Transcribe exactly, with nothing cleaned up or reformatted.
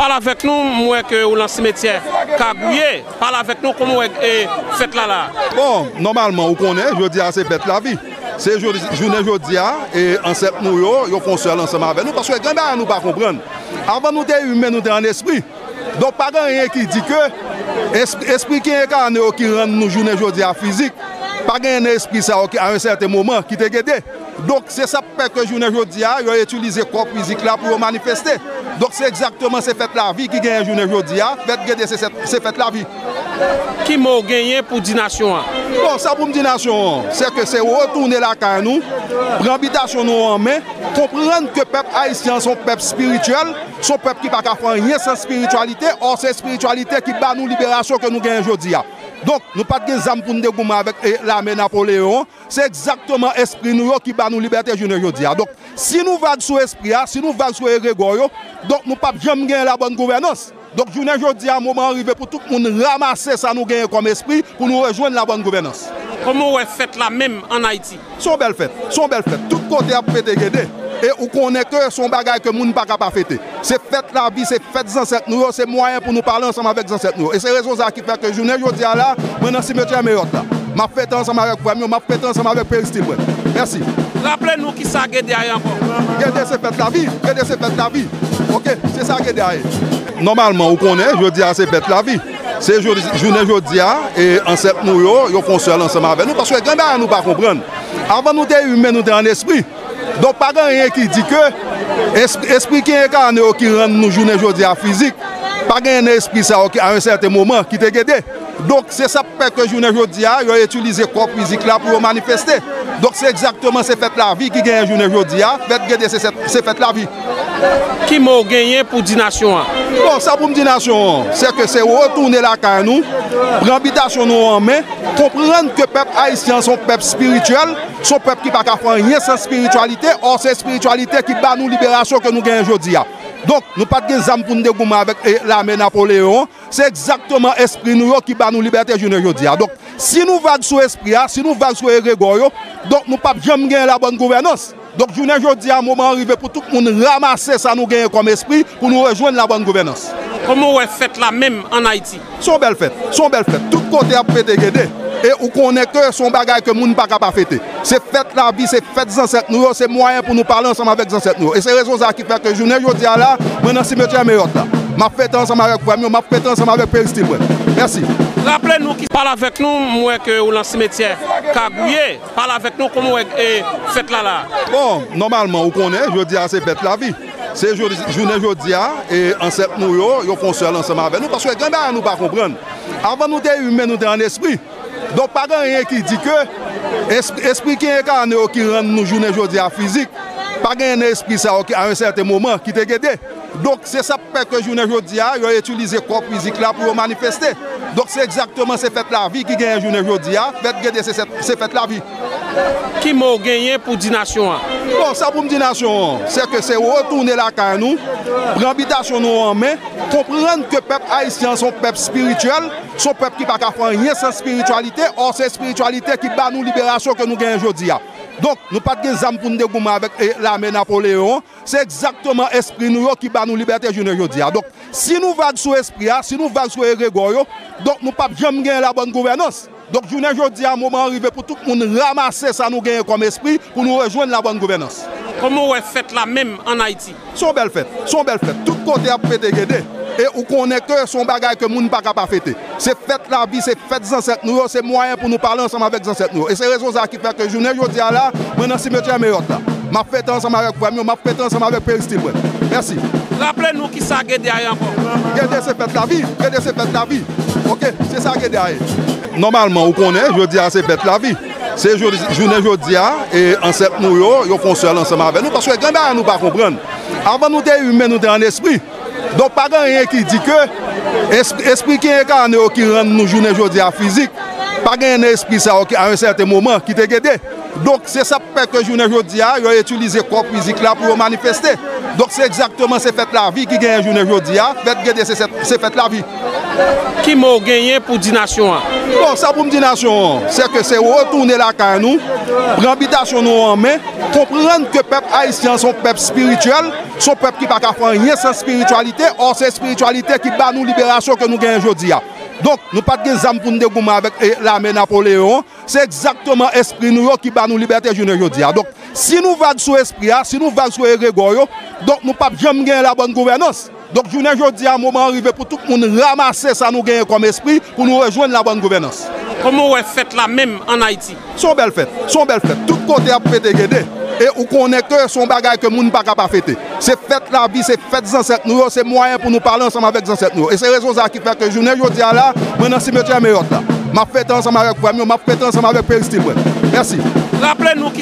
Pale avèk nou, m wè ke ou lan simetyè Kagouye. Pale avèk nou, kòman w wè, e, fèt la la? Bon, nòmalman, ou konnen, jodi a se fèt lavi. Se jodi, jounen jodi a, e, ansèt nou yo, yo fè yon sèl ansanm avè nou, paske gen bagay nou pa konprann. Avan nou te imen, nou te an espri. Donk, pa gen anyen ki di ke es-, espri ki enkane yo ki rann nou jounen jodi a fizik, pa gen nan espri sa yo ki, a yon sèten moman, ki te gede. Donk, se sa k fè ke jounen jodi a, yo itilize kò fizik la pou yo manifeste. Donk, se egzakteman se fèt lavi ki genyen jounen jodi a. Fèt gede, se, se, se fèt lavi. Ki mo w genyen pou di nasyon an? Bon, sa pou m di nasyon an, se ke se retounen lakay nou, pran bitasyon nou an men, konprann ke pèp ayisyen an se yon pèp espirityèl, se yon pèp ki pa ka fè anyen san espirityalite, ò se espirityalite ki ba nou liberasyon ke nou genyen jodi a. Donk, nou pa t gen zam pou n te goumen avèk, e, lame Napoleyon an, se egzakteman espri nou yo ki ba nou libète jounen jodi a. Donk, si nou vag sou espri a, si nou vag sou egregò yo, donk nou p ap janm genyen labòn gouvènans. Donk, jounen jodi a, moman an rive pou tout moun ranmase sa nou genyen kòm espri pou nou rejwenn labòn gouvènans. Kòman w wè fèt la menm ann Ayiti? Se yon bèl fèt, se yon bèl fèt. Tout kote ap fete gede. E ou konnen ke se yon bagay ke moun pa ka pa fete. Se fèt lavi, se fèt zansèt nou yo, se mwayen pou nou pale ansanm avèk zansèt nou yo. E se rezon sa ki fè ke jounen jodi a la, mwen nan simetyè Meyòt la. M ap fete ansanm avèk frè m yo, m ap fete ansanm avèk peristil mwen. Mèsi. Raple nou kisa gede a ye ankò. Gede se fèt lavi, gede se fèt lavi. Oke, se sa gede a ye. Nòmalman, ou konnen, jodi a se fèt lavi. Se jodi, jounen jodi a, e, ansèt nou yo, yo fè yon sèl ansanm avè nou, paske gen bagay nou pa konprann. Avan nou te imen, nou te an espri. Donk, pa gen anyen ki di ke es-, espri ki enkane yo ki rann nou jounen jodi a fizik, pa gen nan espri sa yo ki, a yon sèten moman, ki te gede. Donk, se sa k fè ke jounen jodi a, yo itilize kò fizik la pou yo manifeste. Donk, se egzakteman se fèt lavi ki genyen jounen jodi a. Fèt gede, se, se, se fèt lavi. Ki mo w genyen pou di nasyon an? Bon, sa pou m di nasyon an, se ke se retounen lakay nou, pran bitasyon nou an men, konprann ke pèp ayisyen an se yon pèp espirityèl, se yon pèp ki pa ka fè anyen san espirityalite, ò se espirityalite ki ba nou liberasyon ke nou genyen jodi a. Donk, nou pa t gen zam pou n te goumen avèk, e, lame Napoleyon an, se egzakteman espri nou yo ki ba nou libète jounen jodi a. Donk, si nou vag sou espri a, si nou vag sou egregò yo, donk nou p ap janm genyen labòn gouvènans. Donk, jounen jodi a, moman an rive pou tout moun ranmase sa nou genyen kòm espri pou nou rejwenn labòn gouvènans. Kòman w wè fèt la menm ann Ayiti? Se yon bèl fèt, se yon bèl fèt. Tout kote ap fete gede. E ou konnen ke se yon bagay ke moun pa ka pa fete. Se fèt lavi, se fèt zansèt nou yo, se mwayen pou nou pale ansanm avèk zansèt nou yo. E se rezon sa ki fè ke jounen jodi a la, mwen nan simetyè Meyòt la. M ap fete ansanm avèk frè m yo, m ap fete ansanm avèk peristil mwen. Mèsi. Raple nou ki pale avèk nou, m wè ke ou lan simetyè Kagouye. Pale avèk nou, kòman w wè, e, fèt la la? Bon, nòmalman, ou konnen, jodi a se fèt lavi. Se jodi, jounen jodi a, e, ansèt nou yo, yo fè yon sèl ansanm avè nou, paske gen bagay nou pa konprann. Avan nou te imen, nou te an espri. Donk, pa gen anyen ki di ke es-, espri ki enkane yo ki rann nou jounen jodi a fizik, pa gen nan espri sa yo ki, a yon sèten moman, ki te gede. Donk, se sa k fè ke jounen jodi a, yo itilize kò fizik la pou yo manifeste. Donk, se egzakteman se fèt lavi ki genyen jounen jodi a. Fèt gede, se, se, se fèt lavi. Ki mo w genyen pou di nasyon an? Bon, sa pou m di nasyon an, se ke se retounen lakay nou, pran bitasyon nou an men, konprann ke pèp ayisyen an se yon pèp espirityèl, se yon pèp ki pa ka fè anyen san espirityalite, ò se espirityalite ki ba nou liberasyon ke nou genyen jodi a. Donk, nou pa t gen zam pou n te goumen avèk, e, lame Napoleyon an, se egzakteman espri nou yo ki ba nou libète jounen jodi a. Donk, si nou vag sou espri a, si nou vag sou egregò yo, donk nou p ap janm genyen labòn gouvènans. Donk, jounen jodi a, moman an rive pou tout moun ranmase sa nou genyen kòm espri pou nou rejwenn labòn gouvènans. Kòman w wè fèt la menm ann Ayiti? Se yon bèl fèt, se yon bèl fèt. Tout kote ap fete gede. E ou konnen ke se yon bagay ke moun pa ka pa fete. Se fèt lavi, se fèt zansèt nou yo, se mwayen pou nou pale ansanm avèk zansèt nou yo. E se rezon sa ki fè ke jounen jodi a la, mwen nan simetyè Meyòt la. M ap fete ansanm avèk frè m yo, m ap fete ansanm avèk peristil mwen. Mèsi. Raple nou kisa gede a ye ankò. Gede se fèt lavi, gede se fèt lavi. Oke, se sa gede a ye. Nòmalman, ou konnen, jodi a se fèt lavi. Se jodi, jounen jodi a, e, ansèt nou yo, yo fè yon sèl ansanm avè nou, paske gen bagay nou pa konprann. Avan nou te imen, nou te an espri. Donk, pa gen anyen ki di ke es-, espri ki enkane yo ki rann nou jounen jodi a fizik, pa gen nan espri sa yo ki, a yon sèten moman, ki te gede. Donk, se sa k fè ke jounen jodi a, yo itilize kò fizik la pou yo manifeste. Donk, se egzakteman se fèt lavi ki genyen jounen jodi a. Fèt gede, se, se, se fèt lavi. Ki mo w genyen pou di nasyon an? Bon, sa pou m di nasyon an, se ke se retounen lakay nou, pran bitasyon nou an men, konprann ke pèp ayisyen an se yon pèp espirityèl, se yon pèp ki pa ka fè anyen san espirityalite, ò se espirityalite ki ba nou liberasyon ke nou genyen jodi a. Donk, nou pa t gen zam pou n te goumen avèk eh, lame Napoleyon an, se egzakteman espri nou yo ki ba nou libète jounen jodi a. Donk, si nou vag sou espri a, si nou vag sou egregò yo, donk nou p ap janm genyen labòn gouvènans. Donk jounen jodi a, moman an rive pou tout moun ranmase sa nou genyen kòm espri pou nou rejwenn labòn gouvènans. Kòman w wè fèt la menm ann Ayiti? Se yon bèl fèt, se yon bèl fèt. Tout kote ap fete gede. E ou konnen ke se yon bagay ke moun pa ka pa fete. Se fèt lavi, se fèt zansèt nou yo, se mwayen pou nou pale ansanm avèk zansèt nou yo. E se rezon sa ki fè ke jounen jodi a la, mwen nan simetyè Meyòt la. M ap fete ansanm avèk frè m yo, m ap fete ansanm avèk peristil mwen. Mèsi. Raple nou ki